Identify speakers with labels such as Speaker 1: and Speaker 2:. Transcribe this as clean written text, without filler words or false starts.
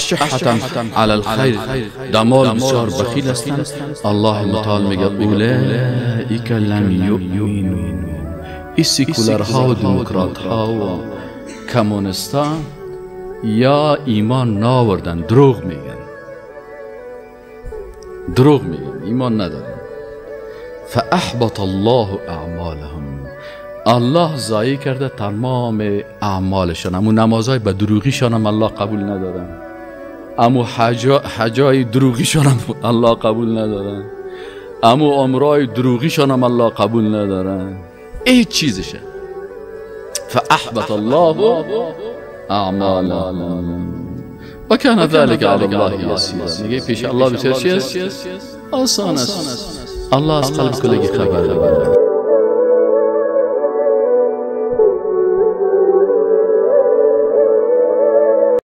Speaker 1: اشحة علی الخیر، در مال بسیار بخیل هستند. الله متعال میگه اولئک لم یؤمنوا. این سیکولرها و دموکرات ها و کمونیستا یا ایمان ناوردن، دروغ میگن، دروغ میگن، ایمان ندارن. فاحبط الله اعمالهم، الله ضایع کرده تمام اعمالشان. امو نمازهای به دروغیشان هم الله قبول ندارن، امو حجای دروغیشان هم الله قبول ندارن، امو عمرای دروغیشان هم الله قبول ندارن، هیچ چیزشه. فاحبط الله اعمالهم وكان ذلك على الله يسيرا. میگه پیش الله بسیار چیز آسان است. الله از قلب کلگی خبر داره.